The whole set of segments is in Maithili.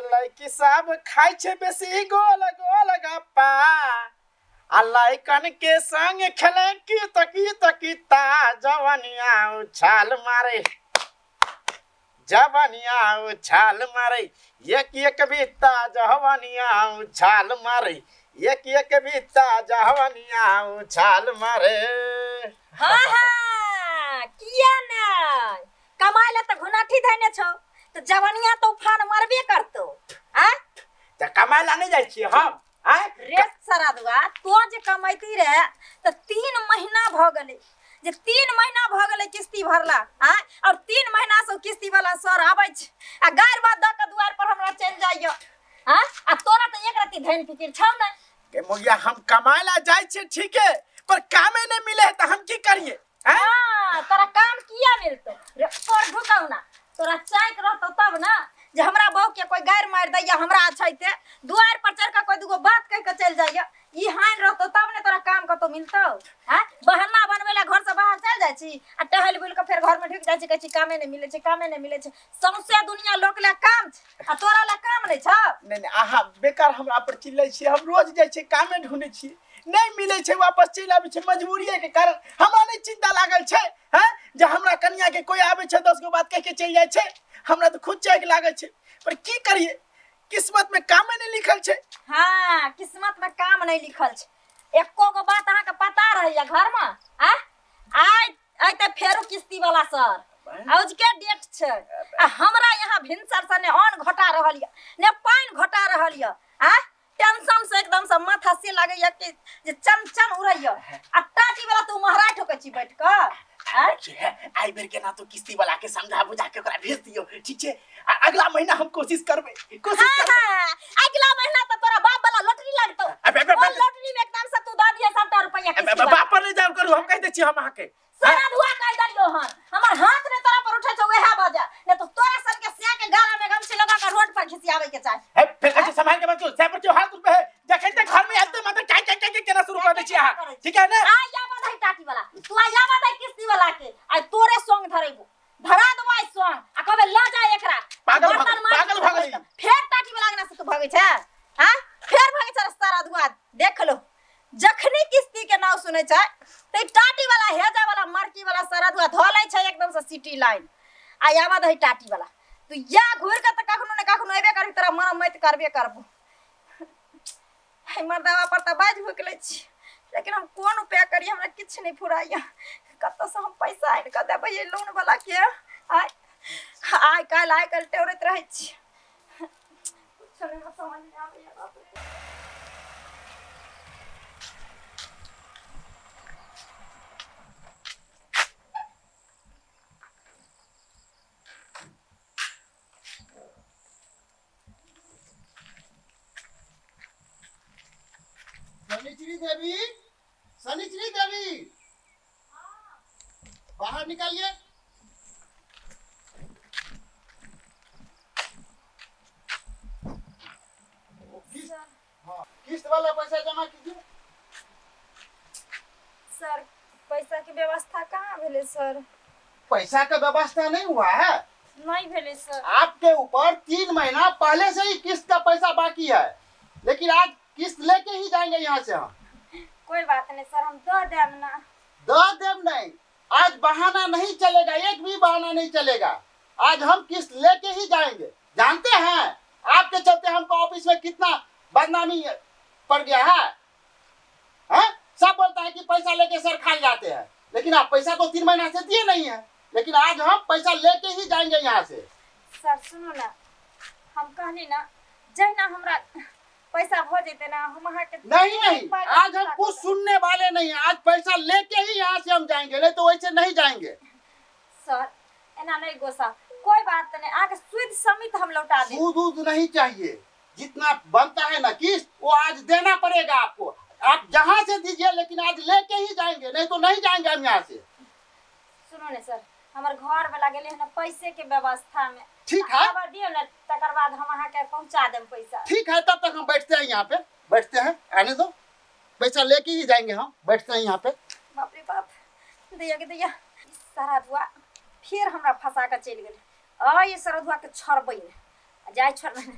लड़की सब खाइ छै बेसी गोल गोल गप्पा आ लड़कन के संग खेले की तकी तकी ता जवनिया उछाल मारे जवनिया उछाल मारे एक एक बीता जवनिया उछाल मारे एक एक बीता जवनिया उछाल मारे। हाँ हाँ किया नहीं कमाए ला तो घुनाठी धैने छौ तो जवनिया तो उफान मारबे करतो। आ त कमाए ला नहीं जाय छी हम। आ रे सरादुआ तो जे कमाइती रहे त 3 महीना भ गेलै जे 3 महीना भ गेलै किस्ती भरला। आ और 3 महीना से किस्ती वाला सर आबै छै आ गार बात द के दुआर पर हमरा चलि जाइयो। हां आ तोरा त एक रति धन फिकिर छौ नै के मोगिया हम कमाए ला जाय छी ठीक है पर कामे नहीं मिले है त हम की करिए। हां तोरा काम किया मिलतो रे पर ढुकाउ ना तोरा चाइक रहतो तब ना जे हमरा बहू के कोई गार मार दैया हमरा अछैते दुआर पर चढ़ के कोई दुगो बात कह के चल जाइया ई हानि रहतो तब ने तोरा काम कतो मिलतो। हां बहाना बनवेला घर से बाहर चल जाय छी आ टहल बुल के फेर घर में ढुक जाय छी कहै छी कामे नहीं मिले छै कामे नहीं मिले छै। सौंसे दुनिया लोक ले काम छै आ तोरा ले काम नहीं छ। नहीं नहीं अहाँ बेकार हमरा पर चिल्लै छी हम रोज जाय छी कामे ढूंढै छी नहीं मिले छै वापस चलि आबै छै मजबूरी के कारण हमरा नहीं चिंता लागल छै। हैं जे हमरा कनिया के कोई आबै छै 10 गो बात कह के चलि जाय छै हमरा तो खुद चाइक लागल छै पर की करिए किस्मत में कामे नहीं लिखल छै। हां किस्मत में काम नहीं लिखल छै एको गो बात अहाँ के पता रहैया घर में। आ आइ आइ त फेरो किस्ती वाला सर आज के डेट छै आ हमरा यहाँ भिनसर से ने अन्न घटा रहल या ने पानि घटा रहल या। आ टेंशन से एकदम से माथा से लागैया कि जे चमचम उड़ैया आ टाटी वाला तू महरा ठोकै छी बैठ के। आई बेर के ना तो किस्ती वाला के समझा बुझा के ओकरा भेज दियो ठीक छै अगला महीना हम कोशिश करबै कोशिश करबै। अगला महीना त तोरा बाप वाला लॉटरी लागतो ओ लॉटरी में एकदम से तू द दिए सबटा रुपैया किस्ती बाप पर नहीं जाल करू हम कह दै छी हम अहाँ के सारा धुआ कह देलियो हन हमर हाथ ने तोरा पर उठै छौ वएह बजा ने तो तोरा सन के सिया के गाला में गमछी लगा के रोड पर घिसियावे के चाही। हे फेर कहै संभाल के बात से पर जो हाथ पे है जखन तक घर में आते मतलब काय काय काय केना शुरू कर दै छी अहाँ ठीक है ना। आ याबा दही टाटी वाला तू आ याबा दही किस्ती वाला के आ तोरे संग धरेबो धरा देबो आई संग आ कहबे ल जा एकरा पागल पागल भगली फेर टाटी वाला के ना से तू भगै छै। हां फेर भगै छै सारा धुआ देख लो जखनी किस्ती के नाव सुनै छै त टाटी वाला हेजा वाला मरकी वाला सारा धुआ धो लै छै एकदम से सिटी लाइन आ याबा दही टाटी वाला तू या घुर के त कखनो ने कखनो एबे करबी तोरा मरम्मत करबे करबो। हे मर्दावा पर त बाज भुक लै छी लेकिन हम कोन उपाय करी हमरा किछु नहीं फुराइया कतऽ से हम पैसा आनि कऽ देबै ये लोन वाला के। आइ आइ काल्हि टेरैत रहै छी कुछ नहीं समझ में आबैया बाप रे। सनिचरी देवी सनिचरी देवी बाहर निकालिए। हाँ, किस्त वाला पैसा जमा कीजिए। सर पैसा के व्यवस्था कहाँ भेले सर? पैसा का व्यवस्था नहीं हुआ है। नहीं भेले सर। आपके ऊपर 3 महीना पहले से ही किस्त का पैसा बाकी है लेकिन आज किस्त लेके ही जाएंगे यहाँ से हम। कोई बात नहीं सर हम दे देब ना। दे देब नहीं, आज बहाना नहीं चलेगा, एक भी बहाना नहीं चलेगा। आज हम किस्त लेके ही जाएंगे। जानते हैं आपके चलते हमको ऑफिस में कितना बदनामी पड़ गया है, है? सब बोलता है कि पैसा लेके सर खा जाते हैं लेकिन आप पैसा तो 3 महीना से दिए नहीं है लेकिन आज हम पैसा लेके ही जाएंगे यहाँ से। सर सुनो ना हम कहनी ना जहिना हमरा पैसा हो जेते ना हम अहाँ के नहीं नहीं आज हम कुछ सुनने वाले नहीं हैं। आज पैसा लेके ही यहाँ से हम जाएंगे नहीं तो वैसे नहीं जाएंगे। सर एना नहीं गोसा कोई बात नहीं आके सूद समेत हम लौटा देब। सूद उद नहीं चाहिए जितना बनता है ना किस्त वो आज देना पड़ेगा आपको। आप जहाँ से दीजिए लेकिन आज लेके ही जाएंगे नहीं तो नहीं जाएंगे हम यहाँ से। सुनो ने सर हमार घर वाला गेले है ना पैसे के व्यवस्था में। ठीक है दियो ना तकर बाद हम अहाँ के पहुंचा देब पैसा। ठीक है तब तक हम बैठते हैं यहाँ पे बैठते हैं आने दो पैसा लेके ही जाएंगे हम बैठते हैं यहाँ पे। बाप रे बाप दैया के दैया सारा धुआ फिर हमरा फंसा के चलि गेलै। आ ये सरधुआ के छोड़बै ने जाय छोड़बै ने।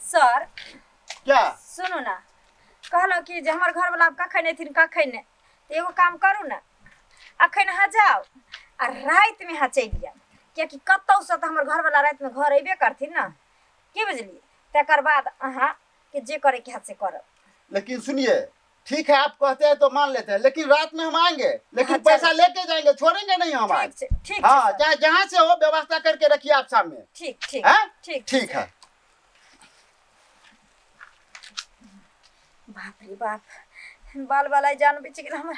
सर क्या सुनू ना, कहलहुँ कि जे हमर घरवला कखन अयथिन कखन नहि, तऽ एगो काम करू ने, अखन अहाँ जाउ आ रातिमे अहाँ चलि जायब, कियाकि कतहुसँ तऽ हमर घरवला रातिमे घर अयबे करथिन ने, की बुझलियै? तकर बाद अहाँके जे करैके हैत से करब। लेकिन सुनिए, ठीक है आप कहते हैं तो मान लेते हैं, लेकिन रात में हम आएंगे, लेकिन पैसा लेके जाएंगे, छोड़ेंगे नहीं हम आज। ठीक, हाँ, चाहे जहाँ से हो व्यवस्था करके रखिए आप सामने। ठीक ठीक ठीक ठीक है। बाप रे बाप, बाल बाल जान बचि गेल हमर।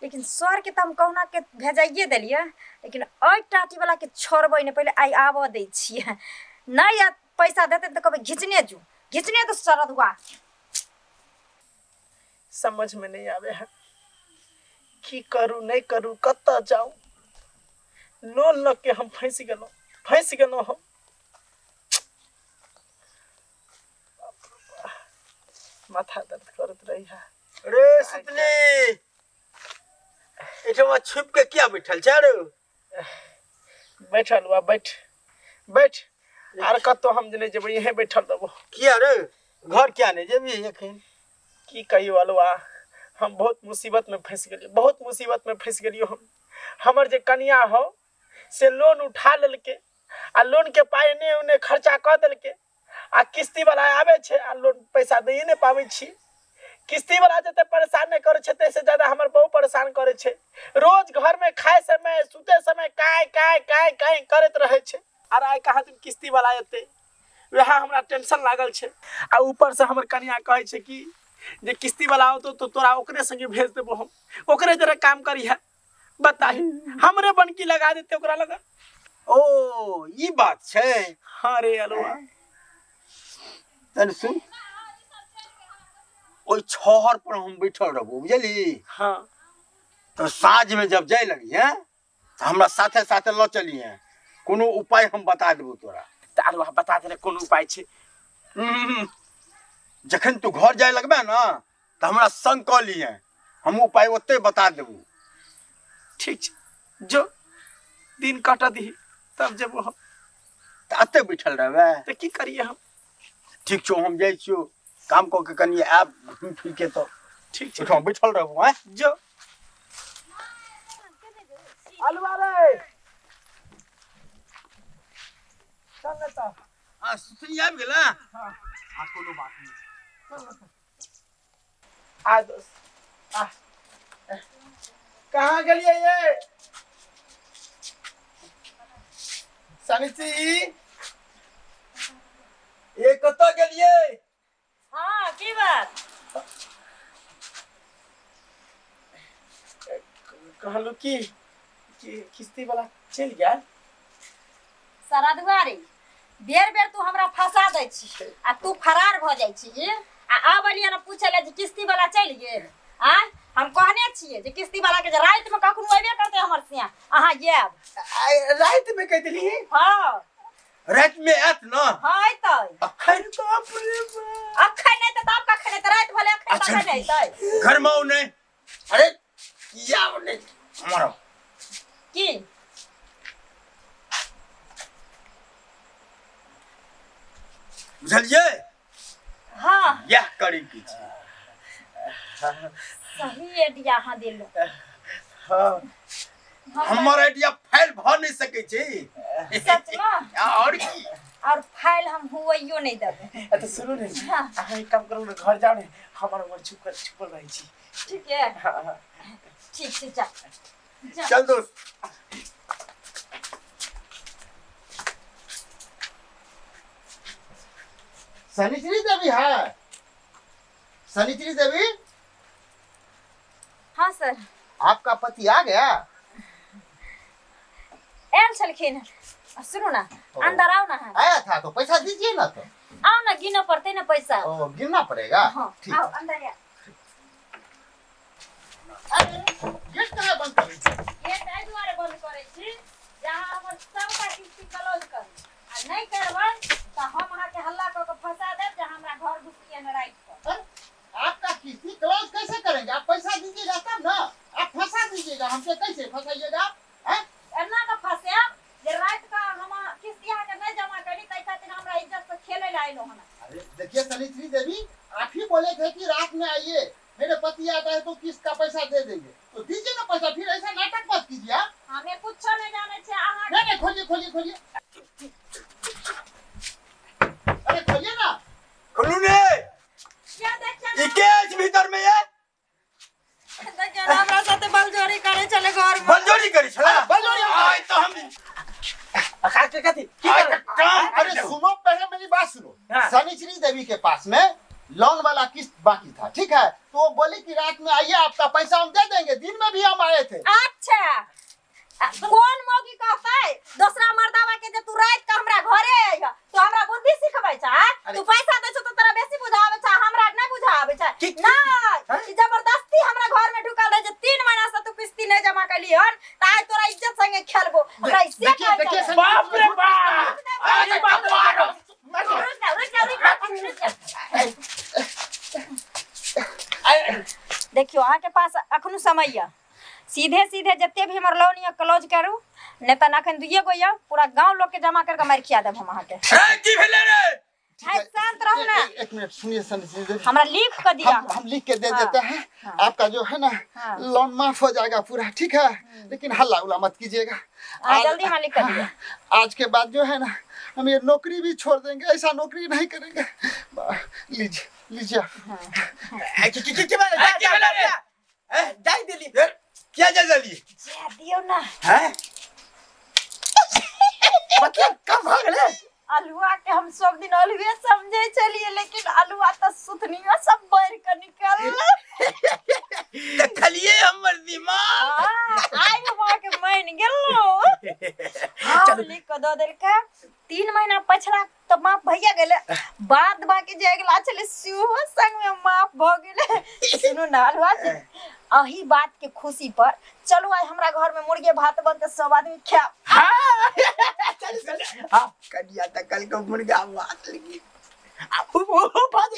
लेकिन सर के तऽ हम कहुना के भेजाइए देलियै, लेकिन एहि टाटी वाला के छोड़बै नहि, पहिले आइ आबऽ दै छियै। नहि आयत पैसा देतै तऽ कहबै घिचने जू, घिचने तो सरदुआ। समझ में नहीं आवे है की करू नहीं करू, कतऽ जाऊ। लोन लऽ के हम फंसि गेलहुँ, फंसि गेलहुँ हम। माथा दर्द करत रही है। रे सुतली, एठमा छुप के किया बैठल छै रे? बैठल हुआ, बैठ बैठ, आर कतौ हम जे नहीं जेबै, यहीं बैठल रहबो। किया रे, घर किया नहीं जेबी एखन? की कहियो अलुआ, हम बहुत मुसीबत में फंसि गेलियै, बहुत मुसीबत में फंसि गेलियै हम। हमर जे कनिया हो से लोन उठा लेलकै आ लोन के पाइ एने ओने खर्चा कऽ देलकै, आ किस्ती वाला आबै छै आ लोन पैसा दैए नहि पाबै छी। किस्ती वाला जते परेशान नहि करै छै ताहिसँ ज्यादा हमर बहु परेशान करै छै। रोज घरमे खाय समय सुते समय काय काय काय काय करैत रहै छै। आर I कहाँ दिन किस्ती वाला एतै, वएह हमरा टेंशन लागल छै। आ ऊपरसँ हमर कनिया कहै छै कि जे किस्ती वाला औतो तो तोरा ओकरे संगे भेज देबो हम, ओकरे जरा काम करिहे। बताही हमरे बनकी लगा देते ओकरा लगा। ओ ई बात छै? हाँ रे अलुआ। तन सुन, ओहि छहर पर हम बैठल रहबो, बुझली? हाँ। तो साँझ में जब जाय लगी हैं तो हमरा साथे साथे ल चली हैं, कोनो उपाय हम बता देबो तोरा। तऽ अलुआ बता दे कोन उपाय छै। जखन तू घर जाय लगबे ना तो हमरा संग कऽ लिहे, हम उपाय ओते बता देबो। ठीक छै, जो दिन काट दही तब जेबो हम। तऽ एते बैठल रहबे तऽ की करिए हम? ठीक छौ, हम जाइ छियौ काम कऽ के कनि आयब घूमि फिर के। तऽ ठीक छै, ओहिठाम बैठल रहबो। आँय जो अलुआ रे, चल ने तऽ। आ सुतनी आबि गेलै? हाँ हाँ, कोनो बात नहीं। आ दोस्त, आ कहाँ गेलियै ये सनिची? ये कतऽ गेलियै? हाँ की बात? कहलू कि किस्ती वाला चलि गेल। सरदुआरी, बेर बेर तू हमरा फंसा दै छी आ तू फरार भऽ जाइ छी। आ आब एलियै ने पूछै लए जे किस्ती वाला चलि गेल। आँय हम कहने छियै जे किस्ती वाला के जे रातिमे कखनो अयबे करतै हमर सिया, अहाँ आयब। रातिमे कहि देली? हाँ रातिमे आयत ना? हाँ अयतै। अखन? बाप रे बाप, अखन नहि तऽ तब कखन अयतै? राति भले अखन तखन अयतै। घर में आओ नहीं। अरे किया नहीं हमारा की? बुझलियै? हाँ यह करी की छै। सही आइडिया अहाँ देलहुँ। हाँ हमर आइडिया फेल भऽ नहि सकै छै। सच में? और की, और फाइल हम हुवैयो नहीं देबै। तऽ सुनू ने, अहाँ एक काम करू ने, घर जाउ ने, हमर उमर छुपल छुपल रहै छी। ठीक है, हाँ ठीक छै, जा जा। चल दोस्त। सनिचरी देवी है? सनिचरी देवी? हाँ सर। आपका पति आ गया? आयल छलखिन। सुनू ना, अंदर आओ ना। आया था तो पैसा दीजिए ना। तो आओ ना, गिनना पड़ते ना पैसा। ओ गिनना पड़ेगा? हाँ, ठीक। आओ अंदर आओ। अरे गेट कहाँ बंद करै छी? गेट एहि दुआरे बंद करै छी जे अहाँ हमर सबटा किस्ती क्लोज करू, आ नहि करबै तऽ हम अहाँके हल्ला कऽ के फंसा देब जे हमरा घर घुसलियै ने राति कऽ। आपका किस्ती क्लोज कैसे करेंगे? आप पैसा दीजिएगा तब ना। आप फंसा दीजिएगा हमसे, कैसे फंसाइएगा आप? एना के फंसायब जे राति कऽ हम किस्ती अहाँके नहि जमा करी, ताहि खातिर हमरा इज्जत से खेलै लए अयलहुँ हन। अरे देखिए सनिश्री देवी, आप ही बोले थे कि रात में आइए, मेरे पति आता है तो किस्त का पैसा दे देंगे, तो दीजिए ना पैसा, फिर ऐसा नाटक मत कीजिए आप। हमें कुछ नहीं जाने छे अहाँ। नहीं नहीं, खोलिए खोलिए खोलिए, अरे खोलिए ना। खोलू ने क्या देखिए ई के भीतर में ये देखिए ना, हमरा साथे बलजोरी करे चले घर में। बलजोरी करी छला? बलजोरी आय तो हम का कथी की काम। अरे सुनो, पहले मेरी बात सुनो। सनिश्री देवी के पास में लोन वाला किस्त बाकी था, ठीक है, तो वो बोली कि रात में आइए आपका पैसा हम दे देंगे, दिन में भी हम आए थे। अच्छा कौन मौगी कहता है दूसरा मर्दावा के जे तू रात के हमरा घरे आइहा तो हमरा बुद्धि सिखबै छ? तू पैसा दै छ तो तोरा बेसी बुझाबै छ, हमरा नहीं बुझाबै छ। ना जबरदस्ती हमरा घर में ढुकल रहे जे 3 महीना से तू किस्ती नहीं जमा कली हन त आज तोरा इज्जत संगे खेलबो। हमरा से देखिए, बाप रे बाप, अरे बाप रे। रुक जा रुक जा रुक जा। देखियो अहाँ के पास अखनु समय है, सीधे सीधे जते भी हमर लोन या क्लोज करू, नहीं त अखन दुइये गो या पूरा गांव लोग के जमा करके मार खिया देब हम अहाँ के। ए की भेले रे? शांत रहू ना। एक मिनट सुनिए सनिश्री देवी, हमरा लिख के दिया। हम लिख के दे देते हैं। आपका जो है ना लोन माफ हो जाएगा पूरा, ठीक है, लेकिन हल्ला उल्ला मत कीजिएगा। जल्दी हम लिख के दिया। आज के बाद जो है ना हम ये नौकरी भी छोड़ देंगे, ऐसा नौकरी नहीं करेंगे। लीजिए लीजिए। क्या जा जल्दी दियो ना। हैं मतलब कम हो गेलै? अलुआ के हम सब दिन अलुए समझे चलिए, लेकिन अलुआ तो सुथनियो सब बढ़ के निकल। देखलिए हमर दिमाग आई हम के मान गेलो। चलो लिख के दऽ देलकै। 3 महीना पछला तो माफ भैया गेले, बाद बाकी जे अगला छले सेहो संग में माफ भ गेले। सुनू ना अलुआ जी, अही बात के खुशी पर चलो आज हमरा घर में मुर्गे भात बनते सब आदमी खाएब। हां चल चल। हां कनिया त कल को मुर्गा भात लगी। ओ भात।